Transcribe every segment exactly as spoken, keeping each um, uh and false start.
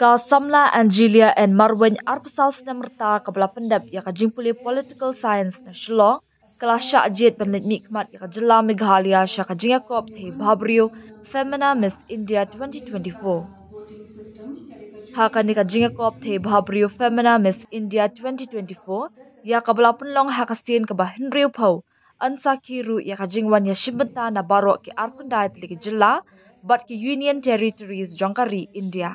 Ka samla Angelia N Marwein, arphew saw snem rta, kaba la pyndep ïa ka jingpule Political Science na Shillong, ka la shah jied ban leit mihkhmat ïa ka jylla Meghalaya sha ka jingïakop thei bhabriew Femina Miss India twenty twenty-four. Ha kane ka jingïakop thei bhabriew Femina Miss India twenty twenty-four, ïa kaba la pynlong ha ka sien kaba hynriewphew, yn sakhi ruh ïa ka jingwan ïashim bynta na baroh ki arphew khyndai tylli ki jylla bad ki Union Territories jong ka ri India.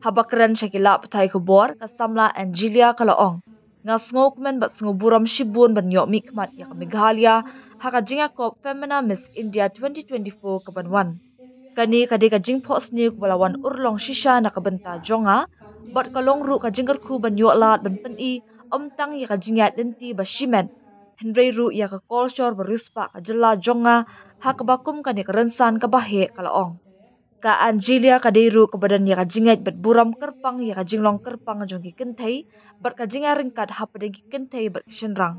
Haba kren sha ki lad pathai khubor, ka samla Angelia ka la ong, nga sngewkmen bad sngewburom shibun ban ïoh mihkhmat ïa ka Meghalaya ha ka jingïakop Femina Miss India twenty twenty-four kaban wan. Kane ka dei ka jingphohsniew kaba la wan urlong shisha na ka bynta jong nga, bad ka long ruh ka jingkyrkhu ban ïoh lad ban pyni, ym tang ïa ka jingïaid lynti ba shimet, hynrei ruh ïa ka kolshor ba riewspah ka jylla jong nga, ha kaba kum kane ka rynsan kaba heh, ka la ong. Ka Angelia ka dei ruh kaba don ïa ka jingngeit bad burom kyrpang ïa ka jinglong kyrpang jong ki kynthei bad ka jingïaryngkat hapdeng ki kynthei bad ki shynrang.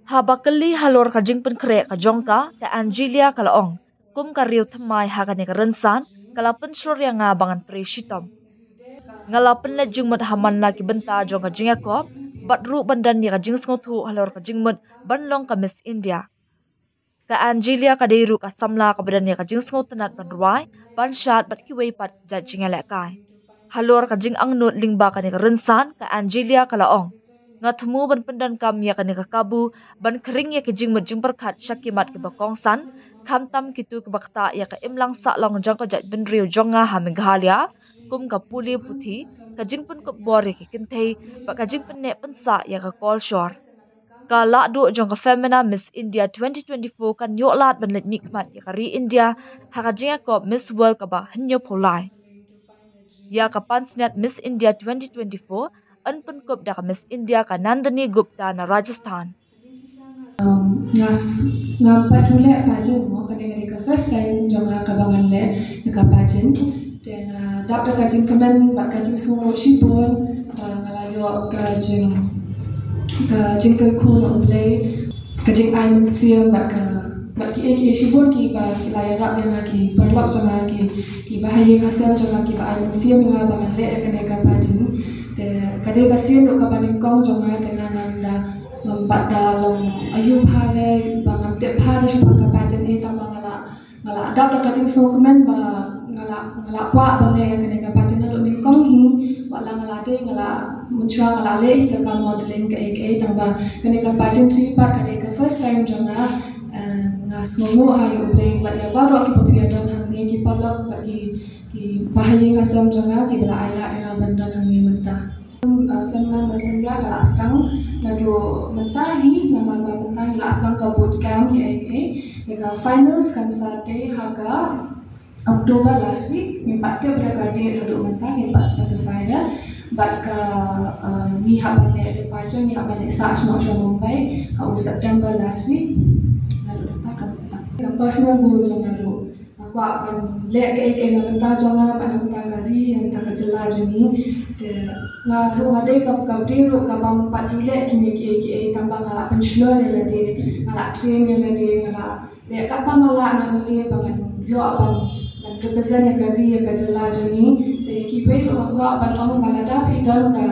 Haba kylli halor ka jingpynkhreh ka jong ka, ka Angelia ka la ong, kum ka riew thymmai ha kane ka rynsan, ka la pynshlur ïa nga ba ngan trei shitom. Nga la pynleit jingmut ha man la ki bynta jong ka jingïakop, bad ruh ban don ïa ka jingsngewthuh halor ka jingmut ban long ka Miss India. Ka Angelia ka dei ruh ka samla kaba don ïa ka jingsngewtynnat ban rwai, ban shad bad kiwei pat ki jait jingïalehkai. Halor ka jingangnud lyngba kane ka rynsan, ka Angelia ka la ong, nga thmu ban pyndonkam ïa kane ka kabu ban khring ïa ki jingmut jingpyrkhat sha ki mat kiba kongsan, khamtam kito kiba ktah ïa ka imlang sahlong jong ka jaitbynriew jong nga ha Meghalaya, kum ka pule puthi, ka jingpynkup bor ïa ki kynthei, bad ka jingpynneh pynsah ïa ka kolshor. Ka lahduh jong ka Femina Miss India twenty twenty-four kan ïoh lad ban leit mihkhmat ïa ka ri India ha ka jingïakop Miss World kaba hynñiewphew lai. Ïa ka pansngiat Miss India twenty twenty-four yn pynkup da ka Miss India ka Nandini Gupta na Rajasthan. Um, nga s-, nga pat ju leh pageant mo, kane ka dei ka first time jong nga kaba ngan leh ïa ka pageant. Te nga dap da ka jingkmen bad ka jingsngewnguh shibun ba nga la ïoh ka jing, ka jingkyrkhu na U Blei, ka jingai mynsiem bad ka, bad kiei kiei shibun kiba ki la ïarap ïa nga, ki paralok jong nga, ki, kiba ha ïing ha sem jong nga kiba ai mynsiem ïa nga ba ngan leh ïa kane ka pageant. Te ka dei ka sien ruh kaba nyngkong jong nga, te nga ngam da, ngam pat da long aïu bha re, ba ngam tip bha re shaphang ka pageant, eh, tang ba nga la, nga la dap da ka jingsngewkmen ba nga la, nga la kwah ban leh ïa kane ka pageant naduh nyngkong hi. Wat la nga la dei, nga la mynshuwa nga la leh hi ka kam modeling kaei kaei, tang ba kane ka pageantry pat ka dei ka first time jong nga. Eh, nga sngewnguh ha ïa U Blei bad ïa baroh kiba phi ïadon hangne, ki paralok bad ki, kiba ha ïing ha sem jong nga kiba la ai lad ïa nga ban don hangne mynta. Uh, Femina Miss India ka la sdang naduh mynta hi, namar ba mynta ngi la sdang ka boot camp, eh, eh, ïa ka finals kan sa dei ha ka October last week, ngim pat tip da ka date haduh mynta, ngim pat specify da. Bad ka, um, ngi hap ban leh departure, ngi hap ban leh sah sha Mumbai ha u September last week. Naduh mynta kan sa sdang. Ka personal goal jong nga ruh, nga kwah ban leh kaei kaei na bynta jong nga, bad na bynta ka ri, na bynta ka jylla jong ngi. Te nga ruh nga dei ka, ka dei ruh kaba ngam pat ju leh kine kiei kiei, tang ba nga la pynshlur ïa lade, nga la train ïa lade, nga la leh katba nga lah na lade ba ngan ïoh ban, ban represent ïa ka ri, ïa ka jylla jong ngi. Te ïa kiwei ruh nga kwah ban ong ba lada phi don ka,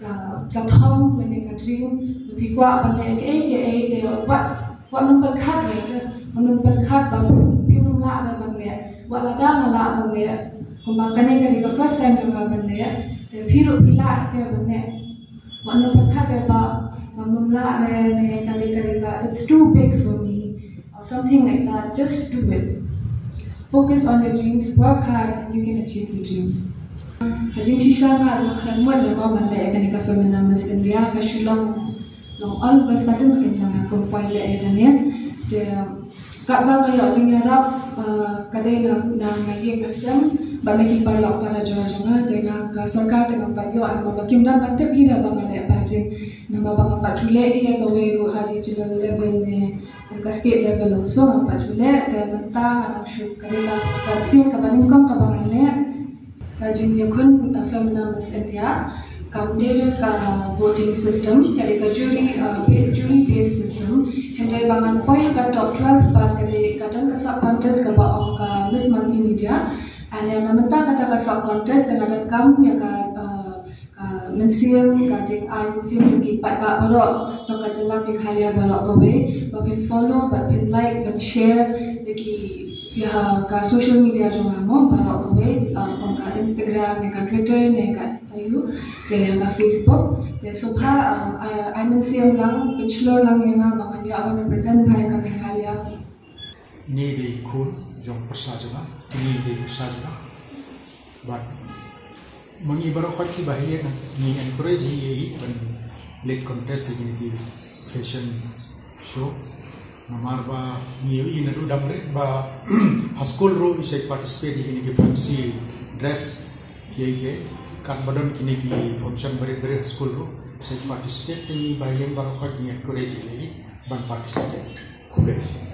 ka, ka thong lane ka dream ba phi kwah ban leh kaei kaei, te wat, wat nym pyrkhat re, wat nym pyrkhat ba phin, phin nym lah re ban leh. Wat lada nga lah ban leh, kumba kane ka dei ka first time jong nga ban leh, te phi ruh phi lah te ban leh. Wat nym pyrkhat re ba ngam nym lah re ne ka dei, ka dei ka, it's too big for me or something like that. Just do it. Just focus on your dreams, work hard, and you can achieve your dreams. Ha jingshisha nga ruh nga khlem mut re mo ban leh ïa kane ka Femina Miss India, ka shu long, long all of a sudden ka jong nga kum poi leh ïa kane. Te katba nga ïoh jingïarap, uh, ka dei na, na, na ïing na sem bad na ki paralok para jor jong nga, te nga, ka sorkar te ngam pat ïoh, namar ba kim dang pat tip hi re ba nga leh pageant, namar ba ngam pat ju leh hi re kawei ruh ha regional level ne ka state level also ngam pat ju leh. Te mynta nga dang shu, ka dei ka, ka sien kaba nyngkong kaba ngan leh. Ka jingïakhun, uh, Femina Miss India kam dei re ka voting system, ka dei ka jury, uh, ba-, jury based system. Hynrei ba ngan poi ha ka top twelve pat ka dei, ka don ka sub contest kaba ong ka Miss Multimedia. Ïa na mynta kata ka song contest te nga donkam ïa ka, uh, ka mynsiem, ka jingai mynsiem jong ki paidbah baroh jong ka jylla Meghalaya baroh kawei, ba phin follow, ba phin like, ban share ïa ki, ïa ka social media jong nga mo baroh kawei, uh, kum ka Instagram ne ka Twitter ne ka, ayu, te ïa ka Facebook. Te sngewbha, uh, ai, ai mynsiem lang, pynshlur lang ïa nga ba ngan ïoh ban represent bha ïa ka Meghalaya. Ini dei khun jong pyrsa jong nga, ini dei pyrsa jong nga. Bad ma ngi baroh khoit kiba ïeng ngi encourage hi ïa i ban leit contest ïa kine ki fashion show. Namar ba ngi ïohi naduh dang rit ba ha skul ruh i sa participate ïa kine ki fancy dress, kiei kiei, katba don kine ki function barit barit ha skul ruh i sa participate. Te ngi ba ïeng baroh khoit ngi encourage ïa i ban participate. Khublei.